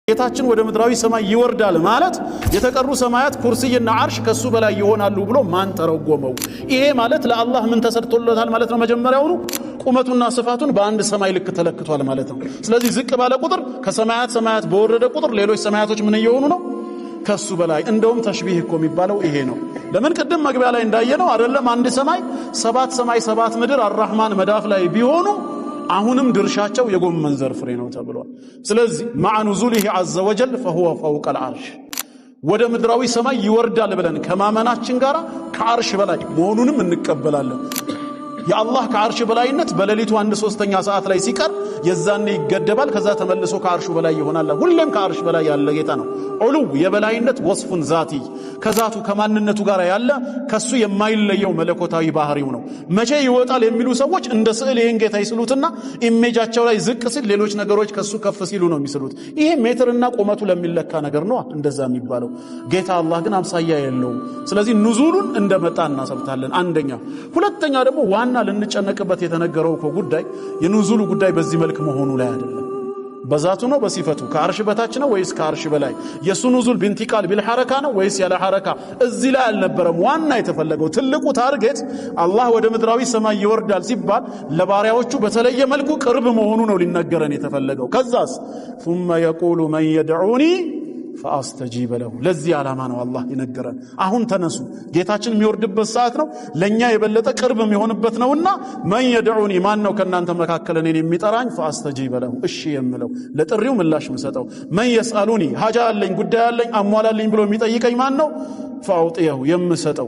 ጌታችን ወደ ምድራዊ ሰማይ ይወርዳል ማለት የተቀሩ ሰማያት ኩርስይና አርሽ ከሱ በላይ ይሆናሉ ብሎ ማን ተረጎመው? ይሄ ማለት ለአላህ ምን ተሰርቶለታል ማለት ነው? መጀመሪያውኑ ቁመቱና ስፋቱን በአንድ ሰማይ ልክ ተለክቷል ማለት ነው። ስለዚህ ዝቅ ባለ ቁጥር፣ ከሰማያት ሰማያት በወረደ ቁጥር ሌሎች ሰማያቶች ምን እየሆኑ ነው? ከሱ በላይ። እንደውም ተሽቢህ እኮ የሚባለው ይሄ ነው። ለምን ቅድም መግቢያ ላይ እንዳየነው አይደለም አንድ ሰማይ፣ ሰባት ሰማይ ሰባት ምድር አራህማን መዳፍ ላይ ቢሆኑ አሁንም ድርሻቸው የጎመን ዘር ፍሬ ነው ተብሏል። ስለዚህ مع نزوله عز وجل فهو فوق العرش፣ ወደ ምድራዊ ሰማይ ይወርዳል ብለን ከማመናችን ጋር ከአርሽ በላይ መሆኑንም እንቀበላለን። የአላህ ከአርሽ በላይነት በሌሊቱ አንድ ሶስተኛ ሰዓት ላይ ሲቀር የዛኔ ይገደባል። ከዛ ተመልሶ ከአርሹ በላይ ይሆናል። ሁሌም ከአርሽ በላይ ያለ ጌታ ነው። علو የበላይነት وصف ذاتي፣ ከዛቱ ከማንነቱ ጋር ያለ ከሱ የማይለየው መለኮታዊ ባህሪው ነው። መቼ ይወጣል የሚሉ ሰዎች እንደ ስዕል ይህን ጌታ ይስሉትና image ኣቸው ላይ ዝቅ ሲል ሌሎች ነገሮች ከሱ ከፍ ሲሉ ነው የሚስሉት። ይሄ ሜትርና ቁመቱ ለሚለካ ነገር ነው እንደዛ የሚባለው። ጌታ አላህ ግን አምሳያ የለውም። ስለዚህ ኑዙሉን እንደመጣ እናሰብታለን። አንደኛ። ሁለተኛ ደግሞ ዋና ልንጨነቅበት የተነገረው እኮ ጉዳይ የኑዙሉ ጉዳይ በዚህ መልክ መሆኑ ላይ አይደለም። በዛቱ ነው በሲፈቱ፣ ከአርሽ በታች ነው ወይስ ከአርሽ በላይ፣ የሱ ኑዙል بانتقال بالحركة ነው ወይስ ያለ ሐረካ፣ እዚህ ላይ አልነበረም ዋና የተፈለገው። ትልቁ target አላህ ወደ ምድራዊ ሰማይ ይወርዳል ሲባል ለባሪያዎቹ በተለየ መልኩ ቅርብ መሆኑ ነው ሊነገረን የተፈለገው። ከዛስ ثم يقول من يدعوني فأستجيب له። ለዚህ ዓላማ ነው አላህ የነገረን። አሁን ተነሱ፣ ጌታችን የሚወርድበት ሰዓት ነው፣ ለኛ የበለጠ ቅርብ የሚሆንበት ነውና من يدعوني፣ ማን ነው ከእናንተ መካከል እኔን የሚጠራኝ፣ فأستجيب له፣ እሺ የምለው፣ ለጥሪው ምላሽ ምሰጠው፣ من يسألني፣ ሀጃ አለኝ፣ ጉዳይ አለኝ፣ አሟላልኝ ብሎ የሚጠይቀኝ ማን ነው፣ فأعطيه፣ የምሰጠው።